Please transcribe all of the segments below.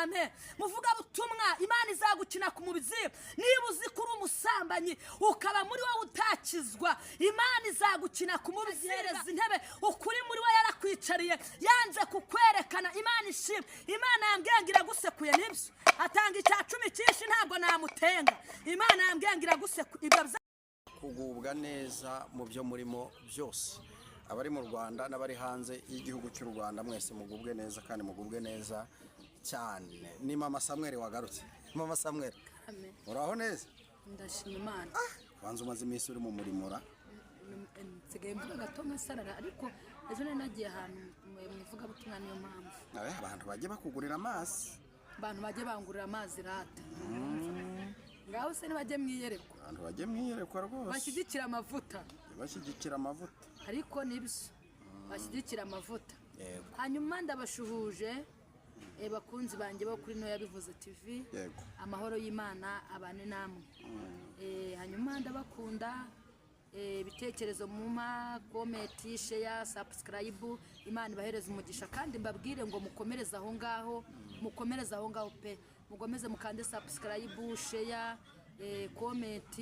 Amen. Muvuga butumwa, Imana izagukina ku mubyizi. Niba uzi ko uri umusambanyi ukaba muri wowe utakizwa, Imana izagukina ku mubyizi. Intebe ukuri muri we yarakwicariye, yanze kukwerekana. Imana ishimwe. Imana yambwiye ngo iragusekuye. Nibyo, atanga 10% cyinshi, ntabwo namutenga. Imana yambwiye ngo iragusekuye. Ibyo Kugubwa neza mu byo murimo byose, abari mu Rwanda n'abari hanze y'igihugu cy'u Rwanda, mwese mugubwe neza kandi mugubwe neza cyane. Ni Mama Samweri wagarutse. Mama Samweri, uraho neza? Ndashima Imana. Wanze umaze iminsi uri mu murimo ra? Nsigaye mvuga gato nkasarara, ariko ejo nari nagiye ahantu mu ivugabutumwa, niyo mpamvu. Abantu bajye bakugurira amazi. Abantu bajye bangurira amazi rata. Ngaho se ntibajye mu iyerekwa? Abantu bajye mu iyerekwa rwose. Bashyigikira amavuta. Bashyigikira amavuta. Ariko nibyo, bashyigikira amavuta. Yego. Hanyuma ndabashuhuje, bakunzi banjye bo kuri Ntoya Bivuze TV. Amahoro y'Imana abane namwe. Hanyuma ndabakunda. Ibitekerezo muma comment, share, subscribe, Imana ibahereze umugisha. Kandi mbabwire ngo mukomereze aho ngaho, mukomereze aho ngaho pe. Mukomeze mukande subscribe, share, comment,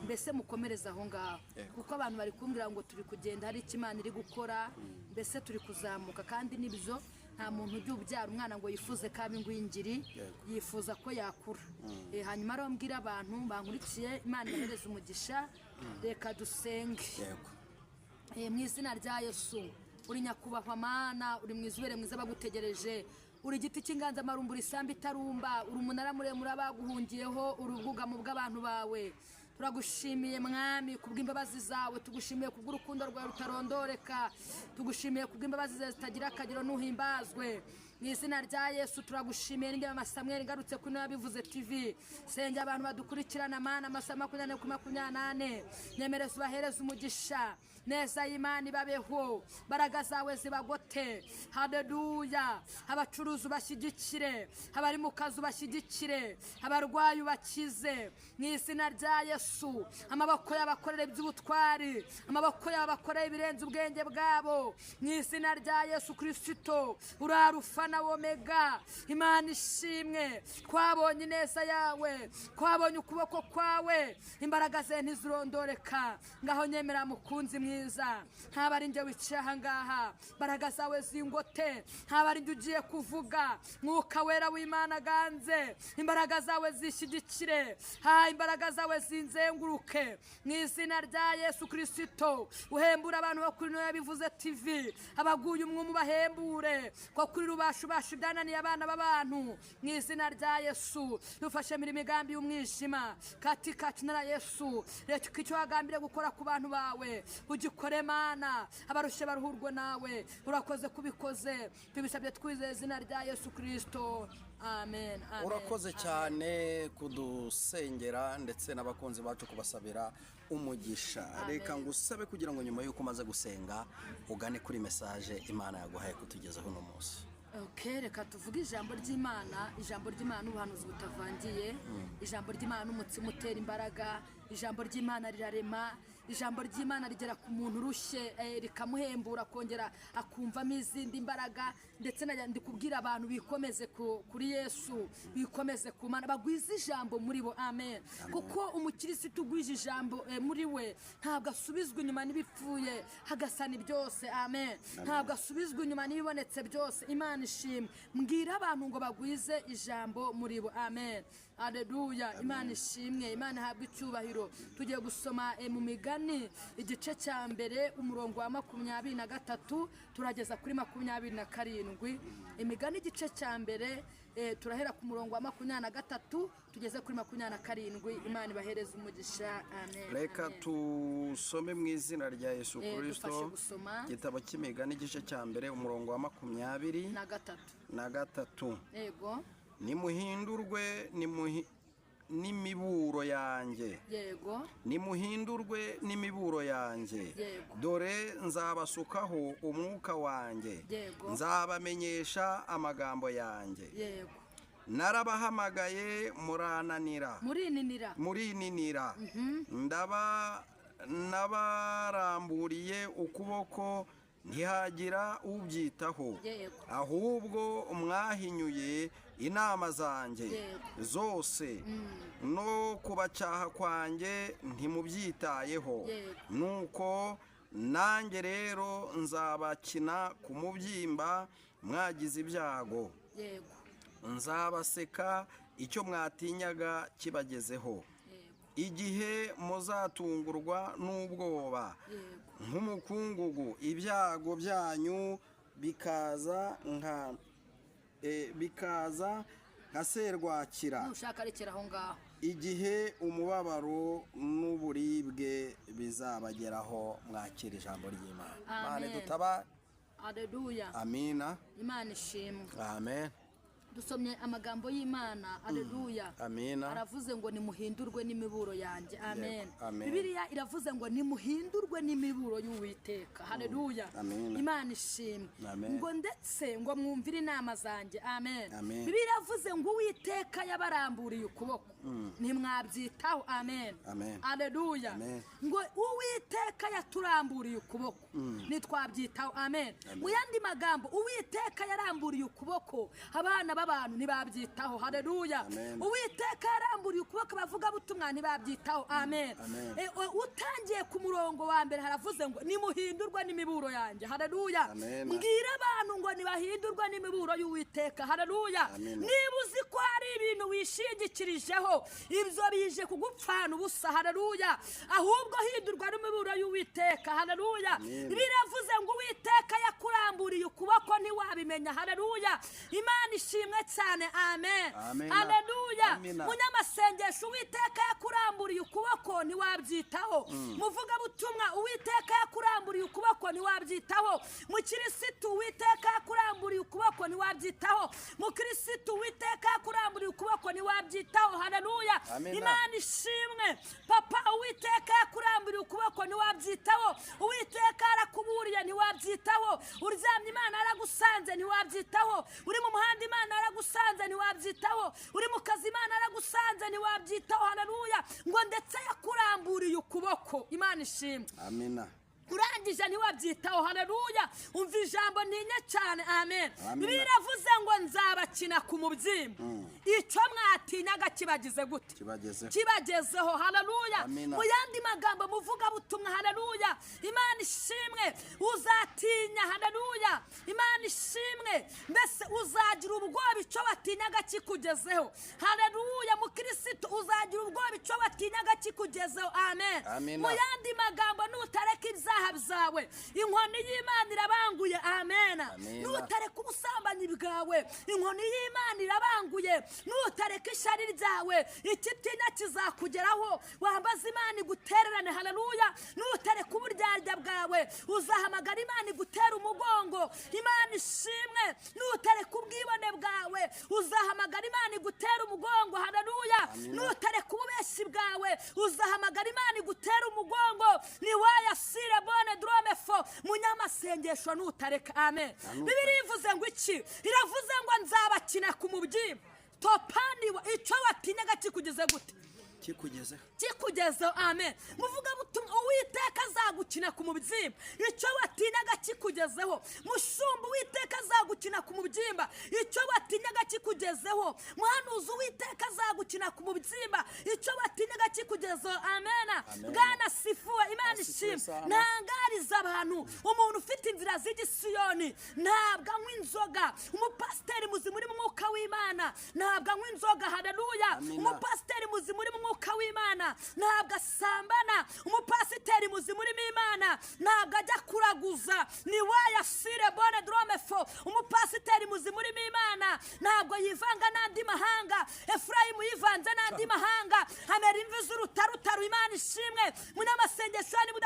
mbese mukomereze aho ngaho, kuko abantu bari kumbwira ngo turi kugenda, hari icyo Imana iri gukora, mbese turi kuzamuka. Kandi nibyo, nta muntu ujya ubyara umwana ngo yifuze ko aba ingwingiri, yifuza ko yakura. Hanyuma rero mbwira abantu bankurikiye, Imana ibahereze umugisha. Reka dusenge. Yego. Mu izina rya Yesu, uri nyakubahwa Mana, uri mwiza, ubere mwiza bagutegereje. Uri igiti cy'inganzamarumbu, uri isambu itarumba, uri umunara muremure abaguhungiyeho, uri ubwugamo bw'abantu bawe. Turagushimiye Mwami kubw'imbabazi zawe, tugushimiye kubw'urukundo rwawe rutarondoreka, tugushimiye kubw'imbabazi zawe zitagira akagero. Nuhimbazwe mu izina rya Yesu. Turagushimiye. Ninjye Mama Samweli, ngarutse kuri Yabivuze TV. Senge abantu badukurikirana Mana, amasaha 24 kuri 24. Nyemereza ubahereze umugisha, neza y'Imana ibabeho, baraga zawe zibagote. Haleluya. Abacuruzi ubashyigikire, abari mu kazi ubashyigikire, abarwayi ubakize mu izina rya Yesu. Amaboko y'abakorera iby'ubutwari, amaboko y'abakorera ibirenze ubwenge bwabo, mu izina rya Yesu Kirisito. Uri Arufa na Omega. Imana ishimwe, twabonye ineza yawe, twabonye ukuboko kwawe, imbaraga ze ntizirondoreka. Ngaho nyemera mukunzi mwiza, ntaba ari njye wicaye aha ngaha, imbaraga zawe zingote. Ntaba ari njye ugiye kuvuga, Mwuka Wera w'Imana aganze, imbaraga zawe zishyigikire, ha imbaraga zawe zinzenguruke mu izina rya Yesu Kirisito. Uhembura abantu bo kuri Ntoya Bivuze TV, abaguye umwuma ubahembure, ko kuri rubasha ubasha ibyananiye abana b'abantu. Mu izina rya Yesu, dufashe mirimo imigambi y'umwijima katika jina la Yesu. Reka icyo wagambiriye gukora ku bantu bawe ugikore Mana, abarushye baruhurwe nawe. Urakoze kubikoze, tubisabye twizeye izina rya Yesu Kirisito. Amen, amen. Urakoze cyane kudusengera ndetse n'abakunzi bacu kubasabira umugisha. Reka ngusabe kugira ngo nyuma y'uko umaze gusenga ugane kuri message Imana yaguhaye kutugezaho uno munsi. Okay, reka tuvuge ijambo ry'Imana. Ijambo ry'Imana n'ubuhanuzi butavangiye. Ijambo ry'Imana n'umutsima utera imbaraga. Ijambo ry'Imana rirarema. Ijambo ry'Imana rigera ku muntu urushye, rikamuhembura, akongera akumvamo izindi mbaraga. Ndetse ndi kubwira abantu bikomeze kuri Yesu, bikomeze ku Mana, bagwize ijambo muri bo. Amen. Kuko umukirisitu ugwije ijambo muri we ntabwo asubizwa inyuma n'ibipfuye hagasana byose. Amen. Ntabwo asubizwa inyuma n'ibibonetse byose. Imana ishimwe. Mbwira abantu ngo bagwize ijambo muri bo. Amen. Aleluya. Imana ishimwe, Imana ihabwe icyubahiro. Tugiye gusoma mu Migani igice cya mbere, umurongo wa 23 turageza kuri 27. Imigani igice cya mbere, turahera ku murongo wa 23 tugeze kuri 27. Imana ibahereze umugisha. Amen. Reka Amen. tusome mu izina rya Yesu Kirisito. Dufashe gusoma. Igitabo cy'Imigani igice cya mbere, umurongo wa 23 na gatatu. Yego. Nimuhindurwe n'imiburo yanjye. Yego. Nimuhindurwe n'imiburo yanjye. Yego. Dore nzabasukaho umwuka wanjye. Yego. Nzabamenyesha amagambo yanjye. Yego. Narabahamagaye murananira. Murininira. Murininira. Ndaba nabaramburiye ukuboko. Ntihagira ubyitaho. Ahubwo mwahinyuye inama zanjye zose, no kubacyaha kwanjye ntimubyitayeho. Nuko nanjye rero nzabakina ku mubyimba mwagize ibyago, nzabaseka icyo mwatinyaga kibagezeho, igihe muzatungurwa n'ubwoba nk'umukungugu, ibyago byanyu bikaza nka serwakira, Nushaka rekera aho ngaho. igihe umubabaro n'uburibwe bizabageraho. Mwakira ijambo ry'Imana. Amen. Imana dutabare. Aleluya. Amina. Imana ishimwe. Amen. Dusomye amagambo y'Imana, aleluya. Amina. Aravuze ngo nimuhindurwe n'imiburo yanjye, amen. Amen. Bibiliya iravuze ngo nimuhindurwe n'imiburo y'Uwiteka, haleluya. Amen. Imana ishimwe. Amen. Ngo ndetse ngo mwumvire inama zanjye, amen. Amen. Bibiliya iravuze ngo Uwiteka yabaramburiye ukuboko, ntimwabyitaho, amen. Amen. Aleluya. Amen. Ngo Uwiteka yaturamburiye ukuboko, ntitwabyitaho, amen. Mu yandi magambo, Uwiteka yaramburiye ukuboko, abana b'abantu ntibabyitaho, haleluya. Amen. Uwiteka yaramburiye ukuboko, abavugabutumwa ntibabyitaho, amen. Amen. Utangiye ku murongo wa mbere haravuze ngo nimuhindurwe n'imiburo yanjye, haleluya. Amen. Mbwira abantu ngo nibahindurwe n'imiburo y'Uwiteka, haleluya. Amen. Niba uzi ko hari ibintu wishingikirijeho, ibyo bije kugupfana ubusa, haleluya. Ahubwo hindurwa n'imiburo y'Uwiteka, haleluya. Amen. Biravuze ngo Uwiteka yakuramburiye ukuboko, ntiwabimenya, haleluya. Imana ishimwe cyane, amen. Amen. Haleluya. Amina. Munyamasengesho, Uwiteka yakuramburiye ukuboko, ntiwabyitaho. Muvugabutumwa, Uwiteka yakuramburiye ukuboko, ntiwabyitaho. Mukirisitu, Uwiteka yakuramburiye ukuboko, ntiwabyitaho. Mukirisitu, Uwiteka yakuramburiye ukuboko, ntiwabyitaho, haleluya. Amina. Imana ishimwe. Papa, Uwiteka yakuramburiye ukuboko, ntiwabyitaho. Uwiteka yarakuburiye, ntiwabyitaho. Uryamye, Imana yaragusanze, ntiwabyitaho. Uri mu muhanda, Imana yaragusanze, ntiwabyitaho. Uri mu kazi, Imana yaragusanze, ntiwabyitaho, haleluya. Ngo ndetse yakuramburiye ukuboko. Imana ishimwe. Amina. Urangije ntiwabyitaho, haleluya. Umva ijambo ntinya cyane, amen. Amen. Bibiliya iravuze ngo nzabakina ku mubyimba, icyo mwatinyaga kibagize gute? Kibagezeho. Kibagezeho, haleluya. Amina. Mu yandi magambo, muvugabutumwa, haleluya, Imana ishimwe, uzatinya, haleluya, Imana ishimwe, mbese uzagira ubwoba icyo watinyaga kikugezeho, haleluya. Mukirisitu, uzagira ubwoba icyo watinyaga kikugezeho, amen. Amina. Mu yandi magambo, nutareka ibyaha byawe, inkoni y'Imana irabanguye, amen. Amina. Nutareka ubusambanyi bwawe, inkoni y'Imana irabanguye. Nutareka ishyari ryawe, ikitinya kizakugeraho, wambaza Imana igutererane, haleluya. Nutareka uburyarya bwawe, uzahamagara Imana igutera umugongo. Imana ishimwe. Nutareka ubwibone bwawe, uzahamagara Imana igutera umugongo, haleluya. Amina. Nutareka ububeshi bwawe, uzahamagara Imana igutera umugongo. Ni wayasire bone drome fo. Munyamasengesho, nutareka, amen. Amen. Bibiliya ivuze ngo iki? Iravuze ngo nzabakina ku mubyimba topaniwa, icyo watinyaga kikugeze gute? Kikugezeho. Kikugezeho, amen. Muvugabutumwa, Uwiteka azagukina ku mubyimba, icyo watinyaga kikugezeho. Mushumba, Uwiteka azagukina ku mubyimba, icyo watinyaga kikugezeho. Muhanuzi, Uwiteka azagukina ku mubyimba, icyo watinyaga kikugezeho, amen. Amen. Bwana sifuwe. Imana Asifiwe ishimwe. sana. Ntangariza abantu, umuntu ufite inzira z'igisiyoni ntabwo anywa inzoga. Umupasiteri muzima uri mu mwuka w'Imana ntabwo anywa inzoga, haleluya. Amina. Umupasiteri muzima uri mu mwuka w'Imana ntabwo asambana. Umupasiteri muzima urimo Imana ntabwo ajya kuraguza. Ni wayasire bone drome fo. Umupasiteri muzima urimo Imana ntabwo yivanga n'andi mahanga. Efurayimu yivanze n'andi mahanga, amera imvi z'urutarutaru. Imana ishimwe. Munyamasengesho, niba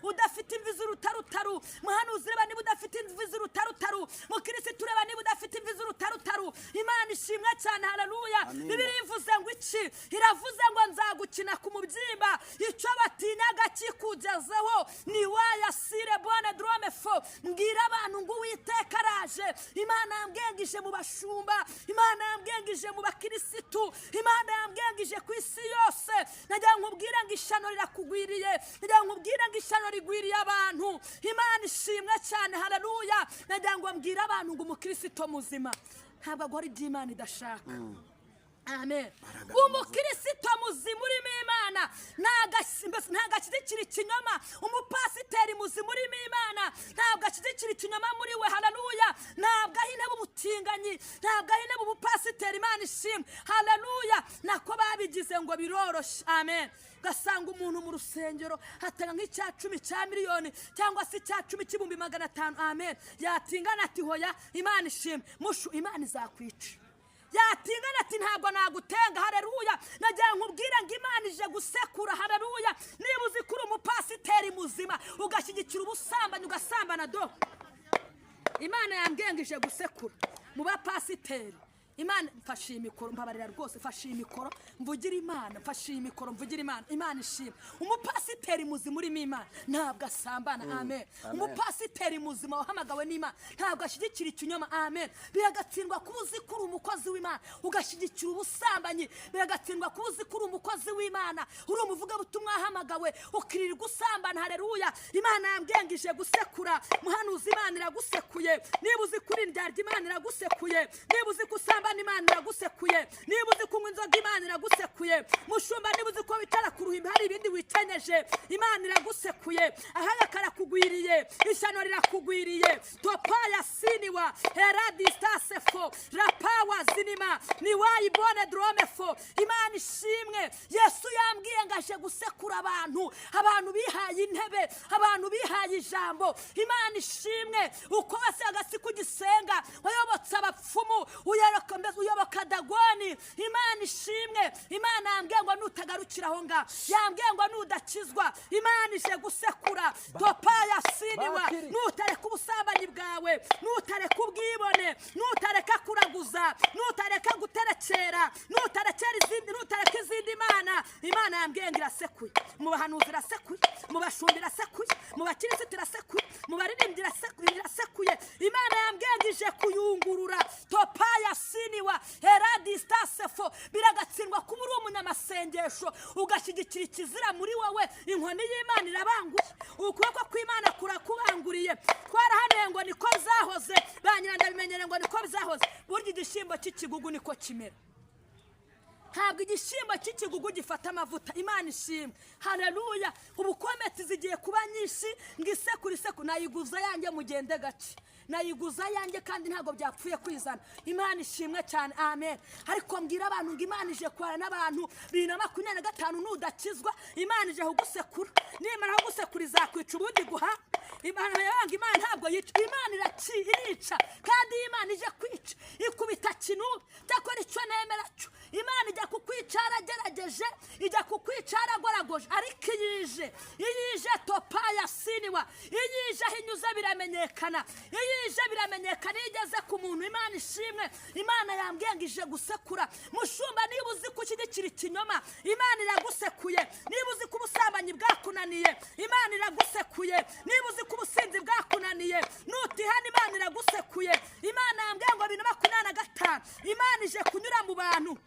udafite imvi z'urutarutaru, muhanuzi, reba niba udafite imvi z'urutarutaru, mukirisitu, reba niba udafite imvi z'urutarutaru. Imana ishimwe cyane, haleluya. Amina. Bibiliya ivuze ngo iki? Iravuze ngo nzagukina ku mubyimba, icyo batinyaga kikugezeho. Ni wayasire bone drome fo. Mbwira abantu ngo Uwiteka araje. Imana yambwengije mu bashumba, Imana yambwengije mu bakirisitu, Imana yambwengije ku isi yose. Nagira ngo nkubwire ngo ishyano Ishyano rirakugwiriye. Nagira ngo nkubwire ngo ishyano rigwiriye abantu. Imana ishimwe cyane, haleluya. Nagira ngo mbwire abantu ngo umukirisito muzima ntabwo agora ibyo Imana idashaka. Amen. Umukirisito muzima urimo Imana mbese ntabwo ashyigikira ikinyoma. Umupasiteri muzima urimo Imana ntabwo ashyigikira ikinyoma muri we. Haleluya. Ntabwo aha intebe ubutinganyi, ntabwo aha intebe ubupasiteri. Imana ishimwe, haleluya. Nako babigize ngo biroroshye. Amen. Ugasanga umuntu mu rusengero hatanga nk'icya 10 cya miliyoni cyangwa se icya 10 cy'ibihumbi 500. Amen. Yatingana ati hoya. Imana ishimwe. Mushu, Imana izakwica. Yatingana ati ntabwo nagutenga. Hareruya. Nagira nkubwire ngo Imana ije gusekura. Hareruya. Niba uzi ko uri umupasiteri muzima ugashyigikira ubusambanyi, ugasambana, do Imana yambwiye ngo ije gusekura mu bapasiteri. Imana, mfashe iyi mikoro, mbabarira rwose, mfashe iyi mikoro mvugira Imana, mfashe iyi mikoro mvugira Imana. Imana ishima. Umupasiteri muzima urimo Imana ntabwo asambana. Amen. Amen. Umupasiteri muzima wahamagawe n'Imana ntabwo ashyigikira ikinyoma. Amen. Biragatsindwa kuba uzi ko uri umukozi w'Imana ugashyigikira ubusambanyi. Biragatsindwa kuba uzi ko uri umukozi w'Imana, uri umuvugabutumwa wahamagawe, ukirirwa usambana. Hareruya. Imana yambwiye ngo ije gusekura. Muhanuzi, Imana iragusekuye. Niba uzi ko uri indyarya, Imana iragusekuye. Niba uzi ko usambana, Imana iragusekuye. Niba uzi kunywa inzoga, Imana iragusekuye. Mushumba, niba uzi ko wicara ku ruhimbi hari ibindi wikenyeje, Imana iragusekuye. Ahaga karakugwiriye, ishyano rirakugwiriye. Topaya siniwa heradistasefo rapawa zinima niwayibone dromefo. Imana ishimwe. Yesu yambwiye ngo aje gusekura abantu, abantu bihaye intebe, abantu bihaye ijambo. Imana ishimwe. Uko wasenga si kugisenga, wayobotse abapfumu, uyoboka, mbese uyoboka Dagoni. Imana ishimwe. Imana yambwiye ngo nutagarukira aho ngaho, yambwiye ngo nudakizwa, Imana ije gusekura. Topaya siniwa. Bakiri. Nutareka ubusambanyi bwawe, nutareka ubwibone, nutareka kuraguza, nutareka guterekera, nutarekera izindi, nutareka izindi mana, Imana yambwiye ngo irasekuye. Mu bahanuzi irasekuye, mu bashumba irasekuye, mu bakirisitu irasekuye, mu baririmbyi irasekuye, irasekuye. Imana yambwiye ngo ije kuyungurura. Topaya siniwa heradistasefo. Biragatsindwa kuba uri umunyamasengesho ugashyigikira ikizira muri wowe. Inkoni y'Imana irabanguye, ukuboko kw'Imana kurakubanguriye. Twarahanuye ngo niko byahoze, ba nyirandabimenyere ngo niko byahoze. Burya igishyimbo cy'ikigugu niko kimera. Ntabwo igishyimbo cy'ikigugu gifata amavuta. Imana ishimwe, haleluya. Ubu comments zigiye kuba nyinshi ngo isekuru, isekuru. Nayiguza yanjye, mugende gake, nayiguza yanjye kandi ntabwo byapfuye kwizana. Imana ishimwe cyane. Amen. Ariko mbwira abantu ngo Imana ije kubana n'abantu 2025. Nudakizwa, Imana ije kugusekura. Nimara kugusekura izakwica ubundi guha. Imana yanga, Imana ntabwo yica, Imana irica. Kandi iyo Imana ije kwica ikubita kinubi. Cyakora icyo nemera cyo, Imana ijya kukwica yaragerageje, ijya kukwica yaragoragoje, ariko iyo ije, iyo ije, topaya siniwa, iyo ije aho inyuze biramenyekana, iyo ije biramenyekana, iyo igeze ku muntu. Imana ishimwe. Imana yambwiye ngo ije gusekura. Mushumba, niba uzi ko ushyigikira ikinyoma, Imana iragusekuye. Niba uzi ko ubusambanyi bwakunaniye, Imana iragusekuye. Niba uzi ko ubusinzi bwakunaniye, nutihana, Imana iragusekuye. Imana yambwiye ngo 2025 Imana ije kunyura mu bantu.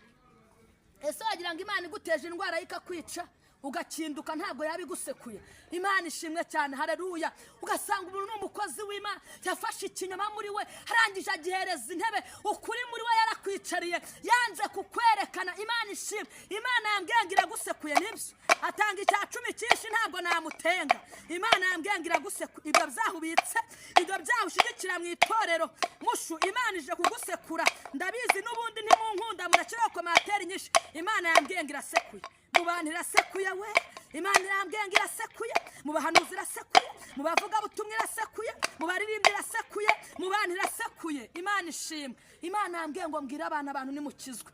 Ese wagira ngo Imana iguteje indwara ikakwica ugakinduka ntabwo yaba igusekuye? Imana ishimwe cyane, hareruya. Ugasanga umuntu ni umukozi w'Imana, yafashe ikinyoma muri we, arangije agihereza intebe. Ukuri muri we yarakwicariye, yanze kukwerekana. Imana ishimwe. Imana yambwiye ngo iragusekuye. Nibyo, atanga icya 10 cyinshi, ntabwo namutenga. Imana yambwiye ngo iragusekuye. Ibyo byahubitse, ibyo byaha ushyigikira mu itorero, mushu, Imana ije kugusekura. Ndabizi n'ubundi ntimunkunda, murakiraho commentaire nyinshi. Imana yambwiye ngo irasekuye mu bantu, irasekuye we. Imana irambwiye ngo irasekuye mu bahanuzi, irasekuye mu bavugabutumwa, irasekuye mu baririmbyi, irasekuye mu bantu, irasekuye. Imana ishimwe. Imana yambwiye ngo mbwire abana, abantu nimukizwe.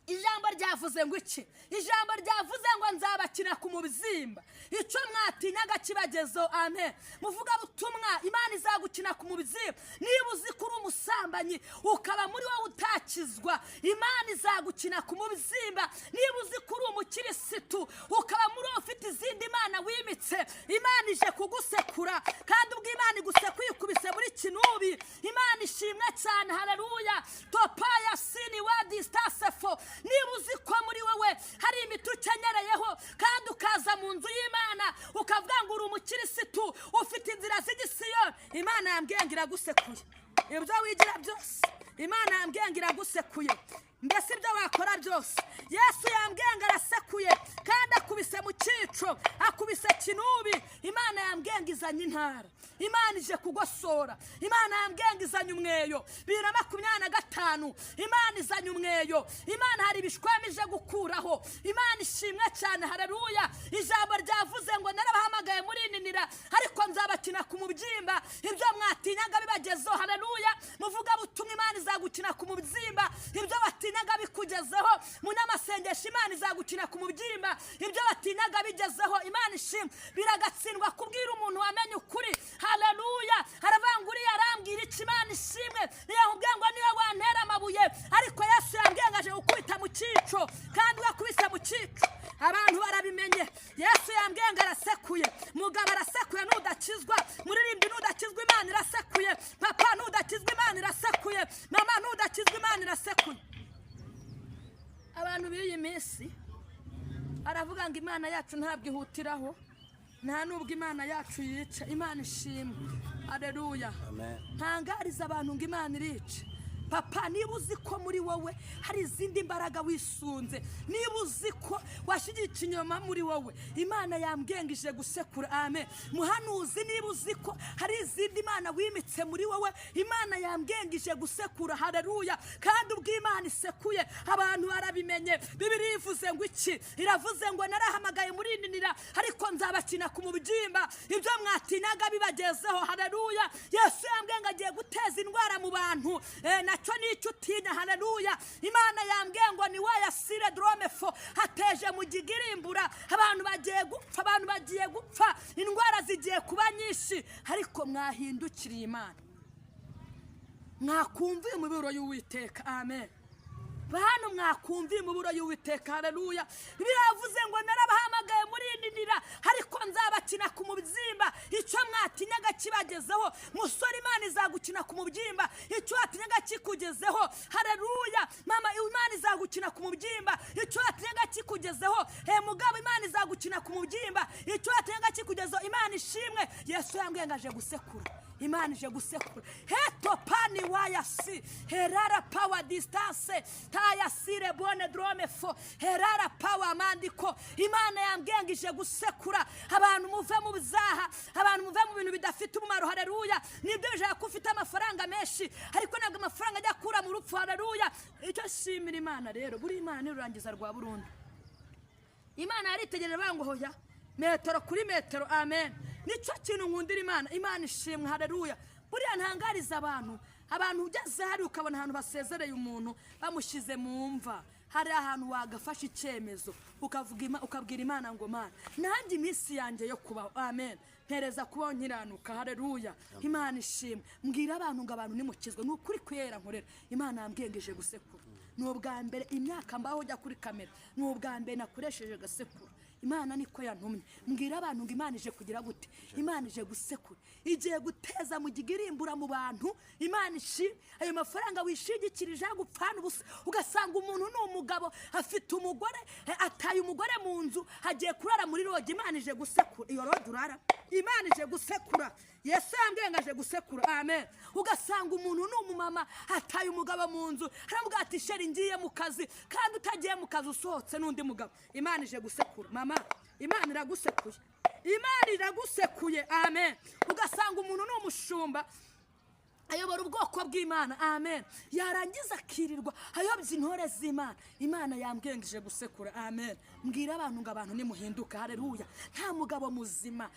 Ijambo ryavuze ngo iki? Ijambo ryavuze ngo nzabakina ku mubyimba icyo mwatinyaga kibagezeho. Amen. Muvugabutumwa, Imana izagukina ku mubyimba. Niba uzi ko uri umusambanyi ukaba muri wowe utakizwa, Imana izagukina ku mubyimba. Niba uzi ko uri umukirisitu ukaba muri wowe ufite izindi mana wimitse, Imana ije kugusekura. Kandi ubwo Imana igusekuye ikubise muri kinubi. Imana ishimwe cyane, haleluya. Topaya sini wadi stasefo. Niba uzi ko muri wowe hari imiti ukenyereyeho kandi ukaza mu nzu y'Imana ukavuga ngo uri umukirisitu, ufite inzira z'igisiyoni, Imana yambwiye ngo iragusekuye. Ibyo wigira byose, Imana yambwiye ngo iragusekuye. Mbese ibyo wakora byose, Yesu yambwiye ngo arasekuye, kandi akubise mu cyico, akubise kinubi. Imana yambwiye ngo izanye intara, Imana ije kugosora. Imana yambwiye ngo izanye umweyo. 2025, Imana izanye umweyo. Imana hari ibishwami ije gukuraho. Imana ishimwe cyane, haleluya. Ijambo ryavuze ngo narabahamagaye murininira, ariko nzabakina ku mubyimba ibyo mwatinyaga bibagezeho. Haleluya. Muvuga butumwa, Imana izagukina ku mubyimba ibyo watinyaga bikugezeho. Munyamasengesho, Imana izagukina ku mubyimba ibyo watinyaga bigezeho. Imana ishimwe. Biragatsindwa kubwira umuntu wamenye ukuri. Haleluya. Haravuga ngo uriya arambwira iki? Imana ishimwe. Niyo ngo niyo wantera amabuye, ariko Yesu yambwiye ngo aje gukubita mu cyico, kandi wakubise mu cyico abantu barabimenye. Yesu yambwiye ngo arasekuye. Mugabo arasekuye nudakizwa, muririmbyi nudakizwa, Imana irasekuye. Papa nudakizwa, Imana irasekuye. Mama nudakizwa, Imana irasekuye. Abantu b'iyi minsi aravuga ngo Imana yacu ntabwo ihutiraho, nta nubwo Imana yacu yica. Imana ishimwe, haleluya. Amen. Ntangariza abantu ngo Imana irica. Papa, niba uzi ko muri wowe hari izindi mbaraga wisunze, niba uzi ko washyigikiye ikinyoma muri wowe, Imana yambwiye ngo ije gusekura. Amen. Muhanuzi, niba uzi ko hari izindi mana wimitse muri wowe, Imana yambwiye ngo ije gusekura. Haleluya. Kandi ubwo Imana isekuye abantu barabimenye. Bibiliya ivuze ngo iki? Iravuze ngo narahamagaye murininira, ariko nzabakina ku mubyimba ibyo mwatinyaga bibagezeho. Haleluya. Yesu yambwiye ngo agiye guteza indwara mu bantu, nacyo nicyo utinya. Haleluya. Imana yambwiye ngo ni wayasire dromefo hateje mu gigirimbura. Abantu bagiye gupfa, abantu bagiye gupfa, indwara zigiye kuba nyinshi, ariko mwahindukiriye Imana, mwakumviye umuburo y'Uwiteka. Amen. Bantu mwakumviye umuburo y'Uwiteka. Haleluya. Biravuze ngo narabahamagaye murininira, ariko nzabakina ku mubyimba icyo mwatinyaga kibagezeho. Musore, Imana izagukina ku mubyimba icyo watinyaga kikugezeho. Haleluya. Mama, Imana izagukina ku mubyimba icyo watinyaga kikugezeho. Mugabo, Imana izagukina ku mubyimba icyo watinyaga kikugezeho. Imana ishimwe. Yesu yambwiye ngo aje gusekura. Imana ije gusekura. Heto pani wayasi herara power distance tayasire bone drome fo herara power mandiko. Imana yambwiye ngo ije gusekura. Abantu muve mu byaha, abantu muve mu bintu bidafite umumaro. Haleluya. Nibyo bijaka ko ufite amafaranga menshi, ariko ntabwo amafaranga ajya akura mu rupfu. Haleluya. Icyo shimira Imana rero, buri Imana nirurangiza rwa burundu. Imana yaritegereje bavuga ngo hoya, metero kuri metero. Amen. Nicyo kintu nkundira Imana. Imana ishimwe, haleluya. Buriya ntangariza abantu, abantu ugeze hari ukabona ahantu basezereye umuntu bamushyize mu mva, hari ahantu wagafashe icyemezo ukavuga ukabwira Imana ngo Mana, nanjye iminsi yanjye yo kubaho, amen, mpereza kubaho nkiranuka. Haleluya. Imana ishimwe. Mbwira abantu ngo abantu nimukizwe, ni ukuri kwera nkorera. Imana yambwiye ngo ije gusekura. Ni ubwa mbere imyaka mbaho ujya kuri kamera, ni ubwa mbere nakoresheje gasekura. Imana niko yantumye. Mbwira abantu ngo Imana ije kugira gute? Imana ije gusekura, igiye guteza mu gigirimbura mu bantu. Imana ishimwe. Ayo mafaranga wishingikirije agupfana ubusa, ugasanga umuntu ni umugabo afite umugore, ataye umugore mu nzu, agiye kurara muri rogi. Imana ije gusekura iyo rogi urara. Imana ije gusekura. Yesu yambwiye ngo aje gusekura. Amen. Ugasanga umuntu ni umumama ataye umugabo mu nzu, aramubwira ati chéri ngiye mu kazi, kandi utagiye mu kazi usohotse n'undi mugabo. Imana ije gusekura. Mama, Imana iragusekuye, Imana iragusekuye. Amen. Ugasanga umuntu ni umushumba ayobora ubwoko bw'Imana, amen, yarangiza akirirwa ayobya intore z'Imana. Imana yambwiye ngo ije gusekura. Amen. Mbwira abantu ngo abantu nimuhinduka. Haleluya. Nta mugabo muzima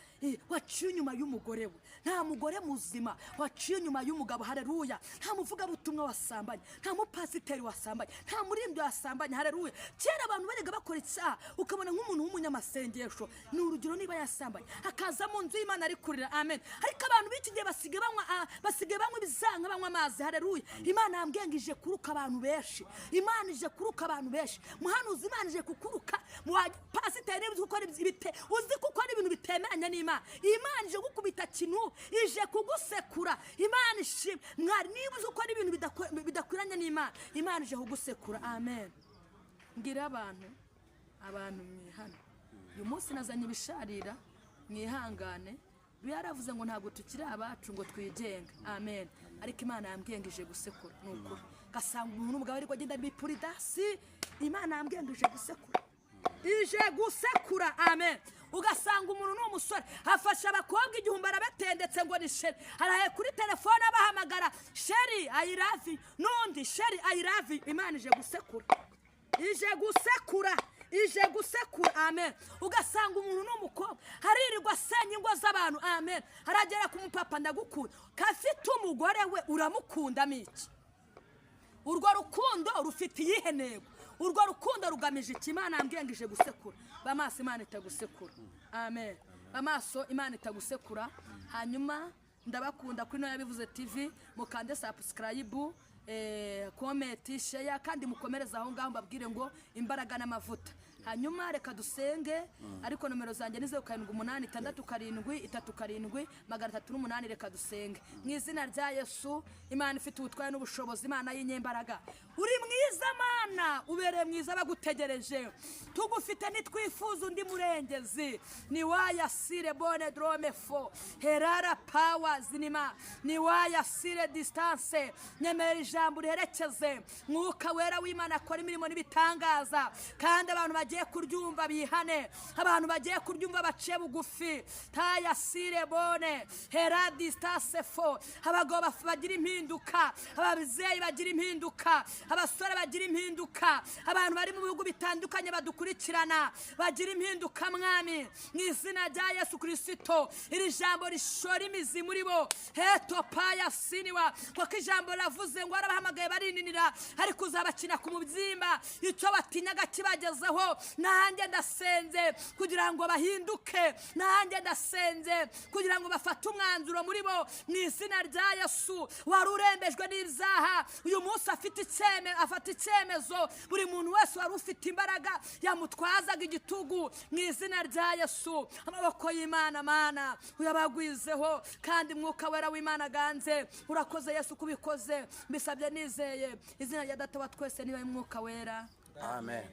waciye inyuma y'umugore we, nta mugore muzima waciye inyuma y'umugabo. Haleluya. Nta muvugabutumwa wasambanye, nta mupasiteri wasambanye, nta muririmbyi wasambanye. Haleluya. Kera abantu bajyaga bakora icyaha, ukabona nk'umuntu w'umunyamasengesho, ni urugero, niba yasambanye akaza mu nzu y'Imana ari kurira. Amen. Ariko abantu b'iki gihe basigaye banywa, basigaye banywa ibizanga, banywa amazi. Haleluya. Imana yambwiye ngo ije kuruka abantu benshi. Imana ije kuruka abantu benshi. Muhanuzi, Imana ije kukuruka. Mu pasiteri, niba uzi gukora uzi gukora ibintu bitemeranya n'Imana, Imana ije gukubita kinu, ije kugusekura. Imana ishimwe. Mwari, niba uzi gukora ibintu bidakwiranye n'Imana, Imana ije kugusekura. Amen. Mbwira abantu, abantu mwihane. Uyu munsi nazanye ibisharira, mwihangane. Yaravuze ngo ntabwo tukiri abacu ngo twigenge. Amen. Ariko Imana yambwiye ngo ije gusekura, ni ukuri. Gasanga umuntu n'umugabo ariko agenda bipuridasi, Imana yambwiye ngo ije gusekura, ije gusekura. Amen. Ugasanga umuntu ni umusore afasha abakobwa 1000 arabatendetse ngo ni chéri, araye kuri telefone abahamagara chéri I love you, n'undi chéri I love you. Imana ije gusekura, ije gusekura, ije gusekura. Amen. Ugasanga umuntu ni umukobwa haririrwa asenya ingo z'abantu. Amen. Haragera ku mupapa ndagukunda, kafite umugore we, uramukundamo iki? Urwo rukundo rufite iyihe ntego? Urwo rukundo rugamije iki? Imana yambwiye ngo ije gusekura. Bamaso Imana itagusekura. Amen. Bamaso Imana itagusekura. Hanyuma ndabakunda kuri Noya Bivuze TV, mukande subscribe, comment, share, kandi mukomereze aho ngaho, mbabwire ngo imbaraga n'amavuta. Hanyuma reka dusenge. Ariko nomero zanjye ni 0786737308. Reka dusenge mu izina rya Yesu. Imana ifite ubutware n'ubushobozi, Imana y'inyembaraga, uri mwiza Mana, ubereye mwiza bagutegereje. Tugufite ntitwifuza undi murengezi. Ni waya sire bone drome fo herara pawa zinima ni waya sire distance. Nyemera ijambo riherekeze Mwuka Wera w'Imana akora imirimo n'ibitangaza, kandi abantu bagiye kuryumva bihane, abantu bagiye kuryumva baciye bugufi. Taya sire bone hera distance fo. Abagabo bagira impinduka, ababyeyi bagira impinduka, abasore bagira impinduka, abantu bari mu bihugu bitandukanye badukurikirana bagira impinduka. Mwami, mu izina rya Yesu Kirisito, iri jambo rishora imizi muri bo. Heto paya siniwa, kuko ijambo ravuze ngo warabahamagaye barininira, ariko uzabakina ku mubyimba icyo batinyaga kibagezeho. Nanjye ndasenze kugira ngo bahinduke, nanjye ndasenze kugira ngo bafate umwanzuro muri bo mu izina rya Yesu. Wari urembejwe n'ibyaha, uyu munsi afite afata icyemezo. Buri muntu wese wari ufite imbaraga yamutwazaga igitugu, mu izina rya Yesu, amaboko y'Imana Mana uyabagwizeho, kandi Mwuka Wera w'Imana aganze. Urakoze Yesu kubikoze, mbisabye nizeye izina rya Data wa twese niba Mwuka Wera. Amen.